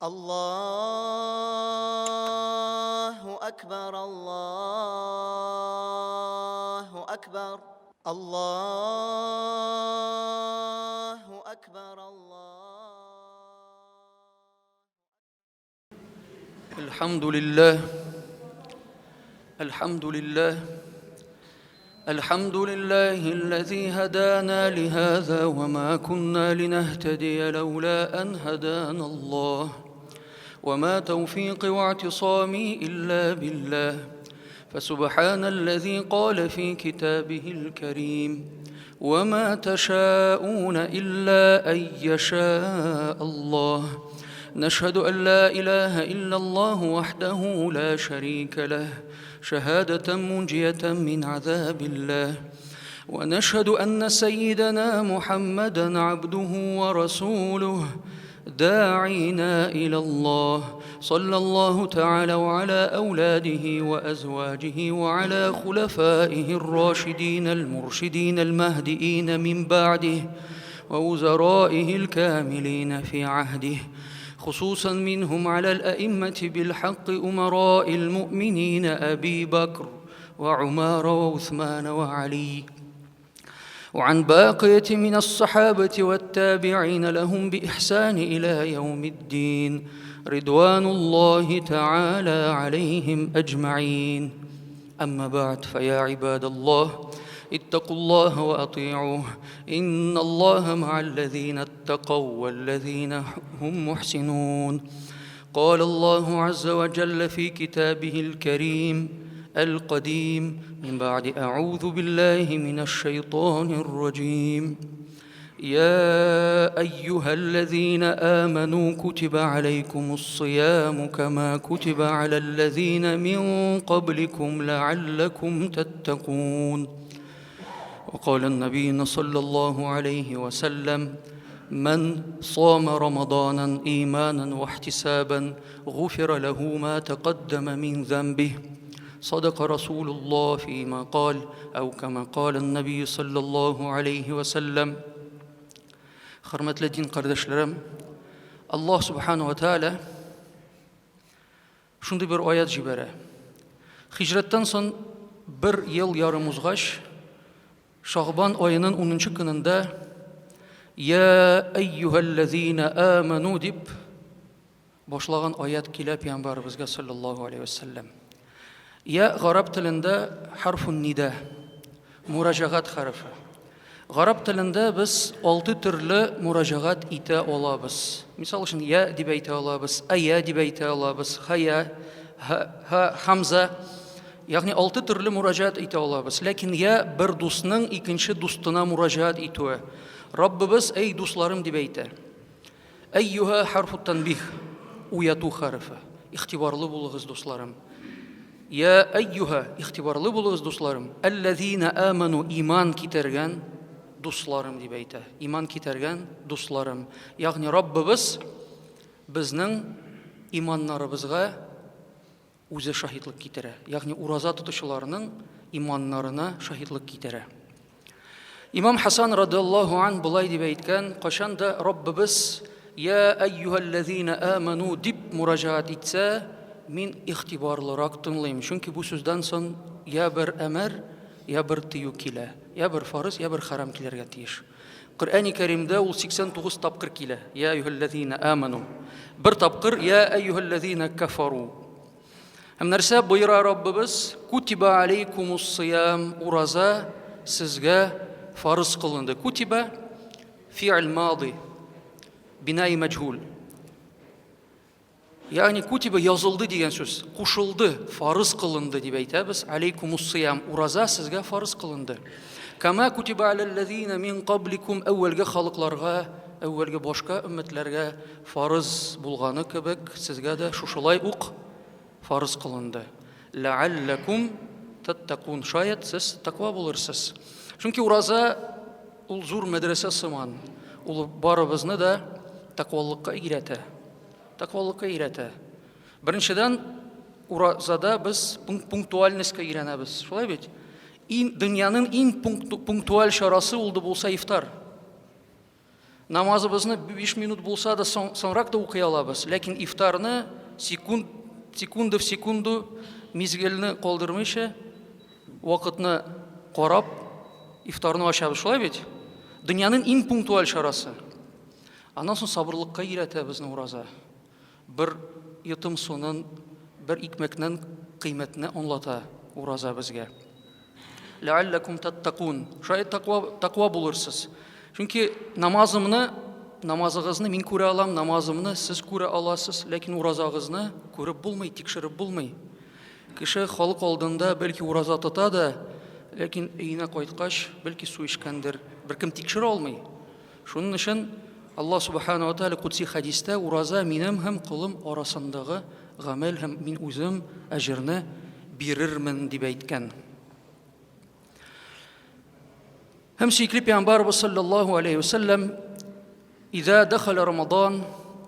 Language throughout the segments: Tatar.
Аллаһу әкбәр, Аллаһу әкбәр, Аллаһу әкбәр, Аллаһу. الحمد لله الحمد لله الحمد لله الذي هدانا لهذا وما كنا لنهتدي لولا أن هدانا الله وما توفيقي واعتصامي إلا بالله فسبحان الذي قال في كتابه الكريم وما تشاءون إلا أن يشاء الله نشهد أن لا إله إلا الله وحده لا شريك له شهادة منجية من عذاب الله ونشهد أن سيدنا محمدا عبده ورسوله داعينا إلى الله صلى الله تعالى وعلى أولاده وأزواجه وعلى خلفائه الراشدين المرشدين المهدئين من بعده ووزرائه الكاملين في عهده خصوصا منهم على الأئمة بالحق أمراء المؤمنين أبي بكر وعمار وعثمان وعلي وعن باقية من الصحابة والتابعين لهم بإحسان إلى يوم الدين رضوان الله تعالى عليهم أجمعين أما بعد فيا عباد الله اتقوا الله وأطيعوه إن الله مع الذين اتقوا والذين هم محسنون قال الله عز وجل في كتابه الكريم القديم من بعد أعوذ بالله من الشيطان الرجيم يا أيها الذين آمنوا كتب عليكم الصيام كما كتب على الذين من قبلكم لعلكم تتقون وقال النبي صلى الله عليه وسلم من صام رمضانا إيمانا واحتسابا غفر له ما تقدم من ذنبه صدق رسول الله فيما قال أو كما قال النبي صلى الله عليه وسلم Хөрмәтле дин кардәшләрем, Аллаһ субхану ва тааля шундый бер аят җибәрә. Хиҗрәттән соң бер ел ярым узгач, Шагбан аеның 10 көнендә Я әйюһәлләзина аману дип башлаган аят килә пәйгамбәребезгә саллаллаһу алейхи вәсәлләм. Я гарәп телендә харфун нида, мураҗагать хәрефе. Гарәп телендә без алты төрле мураҗагать итә алабыз. Мисал өчен, я дип әйтә алабыз, ая дип әйтә алабыз, хая, ха, хамза. Ягъни алты төрле мураҗаат итә алабыз. Ләкин я бер дусның икенче дустына мураҗаат итүе. Раббыбыз, әй дусларым дип әйтә. Әйюһа харфу танбих, уяту хәрефе. Игътибарлы булыгыз, дусларым. Я әйюһа, игътибарлы булыгыз, дусларым. Әлләзина аману иман китергән дусларым дип әйтә. Иман китергән дусларым. Ягъни Раббыбыз безнең иманнарыбызга үзе шаһитлык китерә. Ягъни ураза тотучыларның иманнарына шаһитлык китерә. Имам Хасан радиаллаһу ан болай дип әйткән, кайчан да Раббыбыз Я әйюһәлләзина аману дип мураҗаат итсә, мин игътибарлырак тыңлыйм, чөнки бу сүздән соң я бер әмер, я бер тыю килә, я бер фарыз, я бер хәрам килергә тиеш. Коръәни Кәримдә ул 89 тапкыр килә. Я әйюһәлләзина аману. Бер тапкыр я әйюһәлләзина кафару. Һәм нәрсә боера Раббыбыз? Кутиба алейкумус сиям, ураза сезгә фарыз кылынды. Кутиба фи'л мади, бинаи мәҗһул. Ягъни кутиба язылды дигән сүз, кушылды, фарыз кылынды дип әйтәбез. Алейкумус сиям, ураза сезгә фарыз кылынды. Кама кутиба аләлләзина мин кабликум, әүвәлге халыкларга, әүвәлге башка өммәтләргә фарыз булганы кебек, сезгә дә шушылай ук фарыз кылынды. Ләалләкум таттакун, шаять сез таква булырсыз. Чөнки ураза ул зур мәдрәсә сыман. Ул барыбызны да таквалыкка өйрәтә. Таквалыкка өйрәтә. Беренчедән, уразада без пунктуальностька өйрәнәбез. Шулай бит? Иң дөньяның иң пунктуаль чарасы ул да булса ифтар. Намазыбызны 5 минут булса да соңрак та укый алабыз, ләкин ифтарны секунд, секунда в секунду мизгелне калдырмыйча, вакытны карап, ифтарны ачабыз. Шулай бит? Дөньяның иң пунктуаль чарасы. Аннан соң сабырлыкка өйрәтә безне ураза. Бер йотым суның, бер икмәкнең кыйммәтне аңлата ураза безгә. Ләалләкум таттакун. Шаять таква, таква булырсыз. Чөнки намазымны, намазыгызны мин күрә алам, намазымны сез күрә аласыз, ләкин уразагызны күреп булмый, тикшереп булмый. Кеше халык алдында бәлки ураза тота да, ләкин өенә кайткач, бәлки су эчкәндер, беркем тикшерә алмый. Шуның өчен Аллаһ Субхана ва Тааля кудси хәдистә ураза минем һәм колым арасындагы гамәл һәм мин үзем әҗерне бирермен дип әйткән. Һәм сөекле пәйгамбәрбез саллаллаһу алейхи ва сәлләм Иза дахала Рамадан,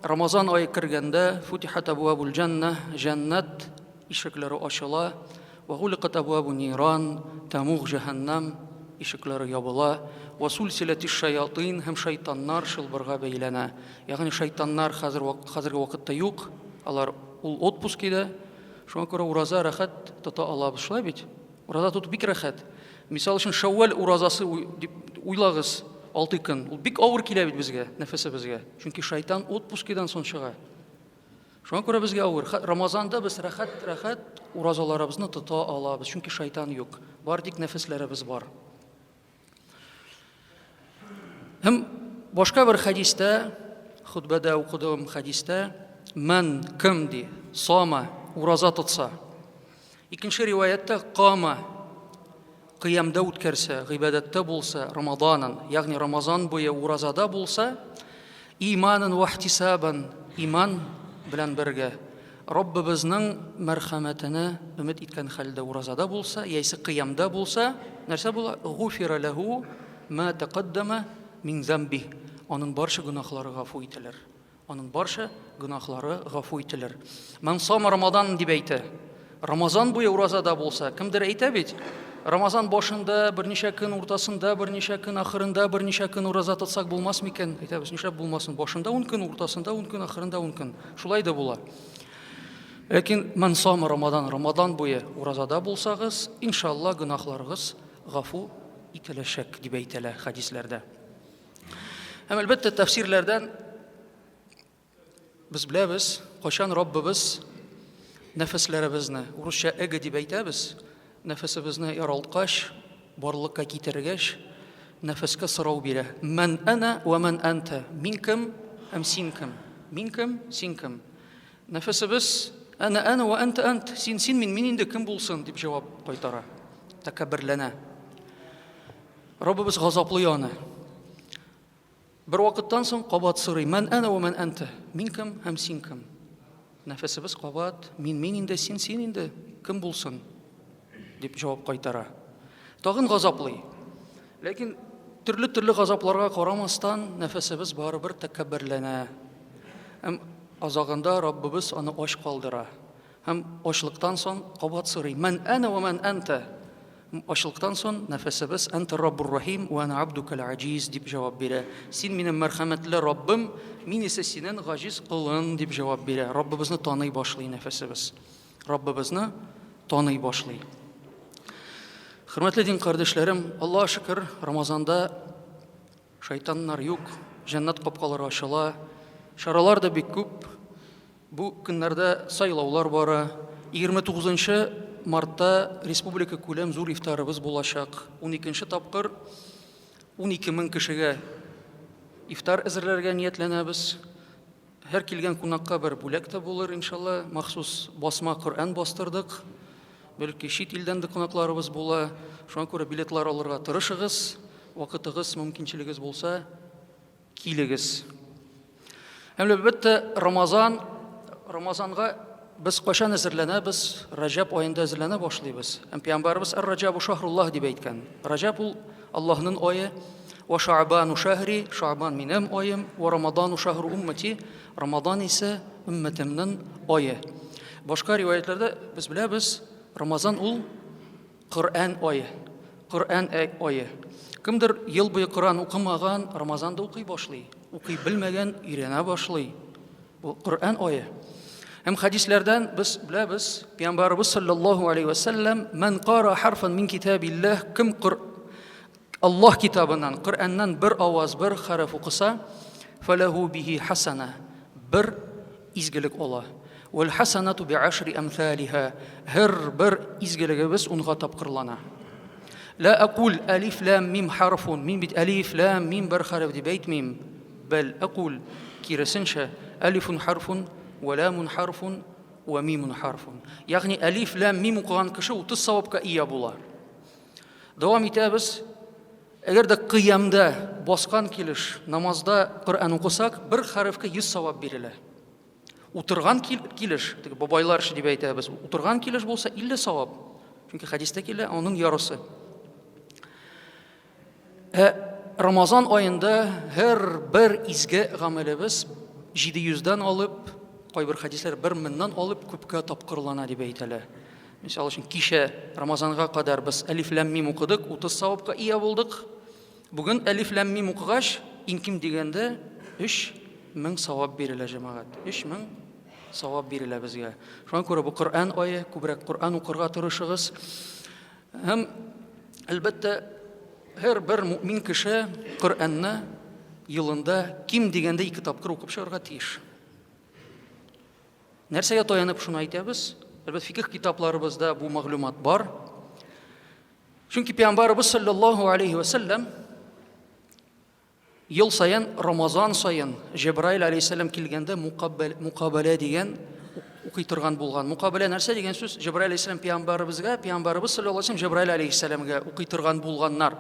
Рамазан ае кергәндә, футихат абвабул җанна, җәннәт ишекләре ачыла, ва гуликат абвабу ниран, тәмуг җәһәннәм ишекләре ябыла, ва сульсиләтиш шаятин һәм шайтаннар чылбырга бәйләнә. Ягъни шайтаннар хәзер хәзерге вакытта юк, алар ул отпускида. Шуңа күрә ураза рәхәт тота алабыз, шулай бит? Ураза тоту бик рәхәт. Мисал өчен, Шәүвәл уразасы дип уйлагыз, 6 көн. Ул бик авыр килә бит безгә, нәфесебезгә. Чөнки шайтан отпускидан соң чыга. Шуңа күрә безгә авыр. Рамазанда без рәхәт-рәхәт уразаларыбызны тота алабыз, чөнки шайтан юк. Бар тик нәфесләребез бар. Һәм башка бер хәдистә, хөтбәдә укыдым хәдистә, мән кем ди, сама, ураза тотса. Икенче риваятьтә кама, кыямда үткәрсә, гыйбадәттә булса, Рамаданын, ягъни Рамазан буе уразада булса, иманын вахтисабан, иман белән бергә, Раббыбызның мәрхәмәтенә өмет иткән хәлдә уразада булса, яисә кыямда булса, нәрсә була? Гуфира ләһу ма тәкаддама мин замби. Аның барча гөнаһлары гафу ителер. Аның барча гөнаһлары гафу ителер. Ман сама Рамадан дип әйтә. Рамазан буе уразада булса, кемдер әйтә бит, Рамазан башында берничә көн, уртасында берничә көн, ахырында берничә көн ураза тотсак булмас микән? Әйтәбез, нишләп булмасын? Башында 10 көн, уртасында 10 көн, ахырында 10 көн. Шулай да була. Ләкин ман сама Рамадан, Рамадан буе уразада булсагыз, иншалла гөнаһларыгыз гафу ителәчәк дип әйтелә хәдисләрдә. Һәм әлбәттә тәфсирләрдән без беләбез, кайчан Раббыбыз нәфесләребезне, урысча эго дип әйтәбез, нәфесебезне яралткач, барлыкка китергәч, нәфескә сорау бирә. Мән әнә вә мән әнтә. Мин кем һәм син кем? Мин кем, син кем? Нәфесебез әнә әнә вә әнтә әнт. Син син, мин мин инде кем булсын дип җавап кайтара. Тәкәбберләнә. Раббыбыз газаплый аны. Бер вакыттан соң кабат сорый, Мән әнә вә мән әнтә? Мин кем һәм син кем? Нәфесебез кабат, Мин мин инде, син син инде, кем булсын? дип җавап кайтара. Тагын газаплый. Ләкин төрле-төрле газапларга карамастан, нәфесебез барыбер тәкәбберләнә. Һәм азагында Раббыбыз аны ач калдыра. Һәм ачлыктан соң кабат сорый, Мән әнә вә мән әнтә? Ачлыктан соң нәфесебез Әнтә Раббур Рахим вә әнә абдукал аҗиз дип җавап бирә. Син минем мәрхәмәтле Раббым, мин исә синең гаҗиз колың дип җавап бирә. Раббыбызны таный башлый нәфесебез. Раббыбызны таный башлый. Хөрмәтле дин кардәшләрем, Аллаһ шөкер, Рамазанда шайтаннар юк, җәннәт капкалары ачыла, чаралар да бик күп. Бу көннәрдә сайлаулар бара. 29 нчы мартта республика күләм зур ифтарыбыз булачак. 12 нче тапкыр 12 мең кешегә ифтар әзерләргә ниятләнәбез. Һәр килгән кунакка бер бүләк тә булыр, иншалла. Махсус басма Коръән бастырдык. Бәлки чит илдән дә кунакларыбыз була. Шуңа күрә билетлар алырга тырышыгыз. Вакытыгыз, мөмкинчелегез булса, Килегез. Һәм әлбәттә, Рамазан, Рамазанга без кайчан әзерләнәбез? Раҗаб аенда әзерләнә башлыйбыз. Һәм пәйгамбәребез Ар-Раҗабу шаһруллаһ дип әйткән. Раҗаб ул Аллаһның ае. Ва Шаабану шаһри, Шаабан минем аем, ва Рамадану шаһру уммати, Рамадан исә өммәтемнең ае. Башка риваятләрдә без беләбез, Рамазан ул Коръән ае. Коръән ае. Кемдер ел буе Коръән укымаган, Рамазанда укый башлый. Укый белмәгән өйрәнә башлый. Бу Коръән ае. Һәм хәдисләрдән без беләбез, Пәйгамбәребез саллаллаһу алейхи ва сәлләм, "Ман кара харфан мин китабиллаһ", кем Кор Аллаһ китабыннан, Коръәннән бер аваз, бер хәреф укыса, фалаху бихи хасана, бер изгелек ала. Вал хасанату би ашри амсалиха, һәр бер изгелегебез унга тапкырлана. Ла акул алиф лам мим харфун, мин бит алиф лам мим бер хәреф дип әйтмим. Бәл акул, киресенчә, алифун харфун, ва ламун харфун, ва мимун харфун. Ягъни алиф лам мим укыган кеше 30 савапка ия була. Дәвам итәбез. Әгәр дә кыямда баскан килеш намазда Коръән укысак, бер хәрефкә 100 савап бирелә. Утырган килеш, теге бабайлар дип әйтәбез, утырган килеш булса 50 савап. Чөнки хәдистә килә, аның ярысы. Ә Рамазан аенда һәр бер изге гамәлебез 700-дән алып, кайбер хәдисләр 1000-ннән алып күпкә тапкырлана дип әйтәләр. Мисал өчен, кичә Рамазанга кадәр без әлиф ләм мим укыдык, 30 савапка ия булдык. Бүген әлиф ләм мим укыгач, иң ким дигәндә 3000 савап бирелә, җәмәгать. 3000 савап бирелә безгә. Шуңа күрә бу Коръән ае, күбрәк Коръән укырга тырышыгыз. Һәм әлбәттә, һәр бер мөмин кеше Коръәнне елында ким дигәндә ике тапкыр укып чыгарга тиеш. Нәрсәгә таянып шуны әйтәбез? Әлбәттә, фикх китапларыбызда бу мәгълүмат бар. Чөнки пәйгамбәребез саллаллаһу алейхи ва сәлләм ел саен Рамазан саен Җәбраил алейхиссалам килгәндә мукабәлә дигән укый торган булган. Мукабәлә нәрсә дигән сүз? Җәбраил алейхиссалам пәйгамбәребезгә, пәйгамбәребез саллаллаһу алейхи ва сәлләм Җәбраил алейхиссаламга укый торган булганнар.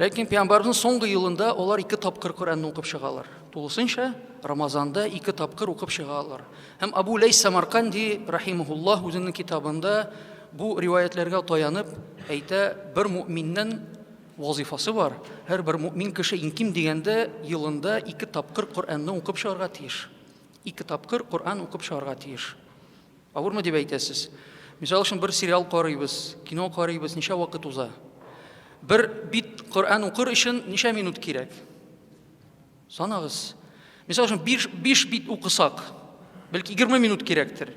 Ләкин пәйгамбәребезнең соңгы елында алар ике тапкыр Коръәнне укып чыгалар. Тулысынча Рамазанда ике тапкыр укып чыгалар. Һәм Абу Ләйс Самарканди рахимахуллаһ үзенең китабында бу риваятләргә таянып әйтә, бер мөминнең вазифасы бар. Һәрбер мөмин кеше иң ким дигәндә елында ике тапкыр Коръәнне укып чыгарга тиеш. Ике тапкыр Коръән укып чыгарга тиеш. Авырмы дип әйтәсез? Мисал өчен, бер сериал карыйбыз, кино карыйбыз, ничә вакыт уза? Бер бит Коръән укыр өчен ничә минут кирәк? Санагыз. Мисал өчен, 5 бит укысак, бәлки 20 минут кирәктер.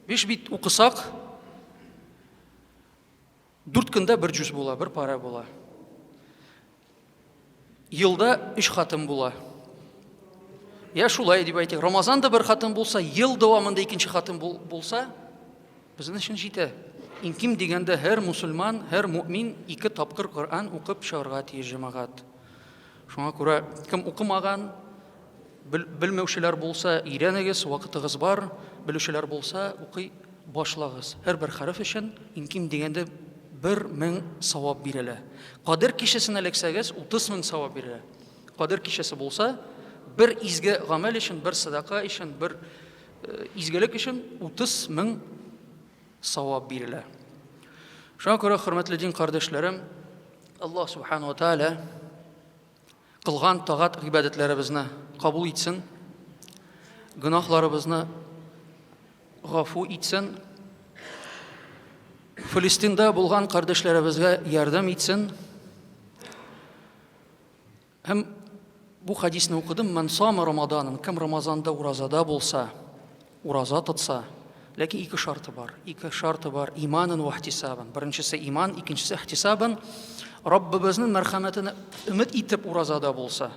5 бит укысак, 4 көндә бер җүз була, бер пара була. Елда өч хатын була. Я шулай дип әйтик, Рамазанда бер хатын булса, ел дәвамында икенче хатын булса, безнең өчен җитә. Иң ким дигәндә һәр мусульман, һәр мөмин ике тапкыр Коръән укып чыгарга тиеш җәмәгать. Шуңа күрә кем укымаган, белмәүчеләр булса, өйрәнегез, вакытыгыз бар, белүчеләр булса, укый башлагыз. Һәрбер хәреф өчен иң ким дигәндә 1000 савап бирелә. Кадер кичәсен эләксәгез, 30 мең савап бирелә. Кадер кичәсе булса, бер изге гамәл өчен, бер садака өчен, бер э, изгелек өчен 30 мең савап бирелә. Шуңа күрә, хөрмәтле дин кардәшләрем, Аллаһ субхану ва тааля кылган тагат гыйбадәтләребезне кабул итсен, гөнаһларыбызны гафу итсен, Филистинда булган кардәшләребезгә ярдәм итсен. Һәм бу хадисне укыдым, ман сама Рамаданын, кем Рамазанда уразада булса, ураза тотса, ләкин ике шарты бар. Ике шарты бар, иманын ва ихтисабын. Беренчесе иман, икенчесе ихтисабын. Раббыбызның мәрхәмәтен өмет итеп уразада булса,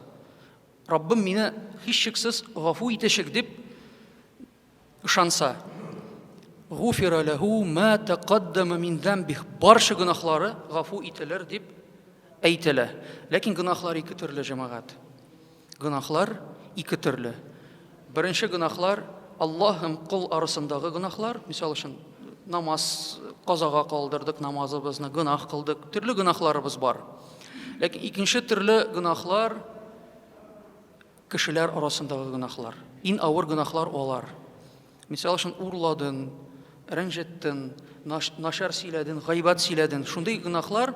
Раббым мине һичшиксез гафу итәчәк дип ышанса, гуфира ләһу ма тәкаддама мин зәмбих, барча гөнаһлары гафу ителер дип әйтелә. Ләкин гөнаһлар ике төрле, җәмәгать. Гөнаһлар ике төрле. Беренче гөнаһлар Аллаһ һәм кол арасындагы гөнаһлар, мисал өчен, намаз казага калдырдык намазыбызны, гөнаһ кылдык, төрле гөнаһларыбыз бар. Ләкин икенче төрле гөнаһлар Кешеләр арасындагы гөнаһлар. Ин авыр гөнаһлар алар. Мисал өчен, урладың, рәнҗеттең, начар сөйләдең, гайбәт сөйләдең. Шундый гөнаһлар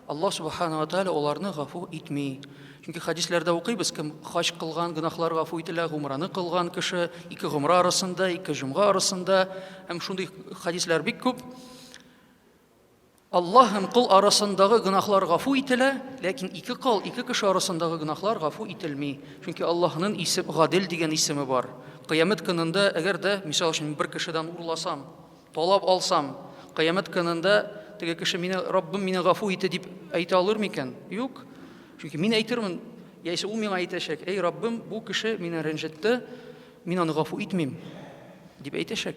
Аллаһ субхана ва тааля аларны гафу итми. Чөнки хәдисләрдә укыйбыз, кем хаҗ кылган, гөнаһлар гафу ителә, гумраны кылган кеше, ике гумра арасында, ике җомга арасында, һәм шундый хәдисләр бик күп. Аллаһ һәм кол арасындагы гөнаһлар гафу ителә, ләкин ике кол, ике кеше арасындагы гөнаһлар гафу ителми. Чөнки Аллаһның исем, Гадел дигән исеме бар. Кыямәт көнендә, әгәр дә, мисал өчен, бер кешедән урласам, талап алсам, кыямәт көнендә теге кеше мине, Раббым мине гафу ите дип әйтә алыр микән? Юк. Чөнки мин әйтермен, яисә ул миңа әйтәчәк, әй Раббым, бу кеше мине рәнҗетте, мин аны гафу итмим, дип әйтәчәк.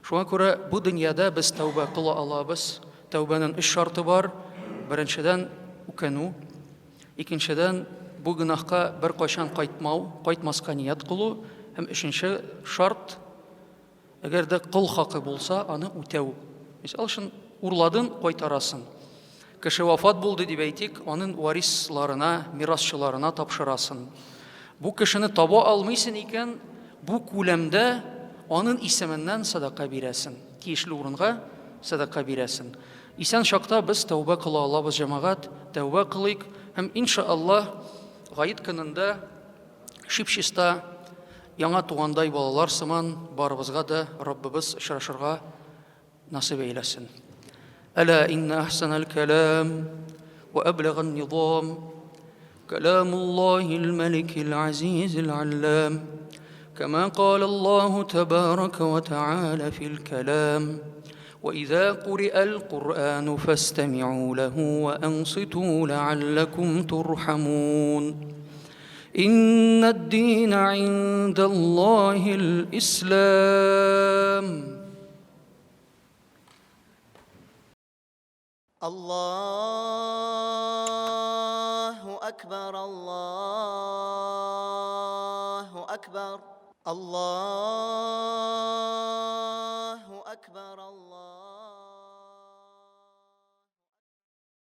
Шуңа күрә бу дөньяда без тәүбә кыла алабыз. Тәүбәнең өч шарты бар. Беренчедән, үкенү. Икенчедән, бу гөнаһка беркайчан кайтмау, кайтмаска ният кылу. Һәм өченче шарт, әгәр дә кол хакы булса, аны үтәү. Мисал өчен, урладың, кайтарасын. Кеше вафат булды дип әйтик, аның варисларына, мирасчыларына тапшырасын. Бу кешене таба алмыйсың икән, бу күләмдә аның исеменнән садака бирәсең. Тиешле урынга садака бирәсең. Исән чакта без тәүбә кыла алабыз, җәмәгать, тәүбә кылыйк һәм иншаллаһ гает көнендә шип-чиста яңа тугандай балалар сыман барыбызга да Раббыбыз очрашырга насыйп әйләсен. Әлә инна әхсәнәл кәлам ва әбләгән низам كلام الله الملك العزيز العلام كما قال الله تبارك وتعالى في الكلام وإذا قرئ القرآن فاستمعوا له وأنصتوا لعلكم ترحمون إن الدين عند الله الإسلام. الله أكبر الله أكبر الله.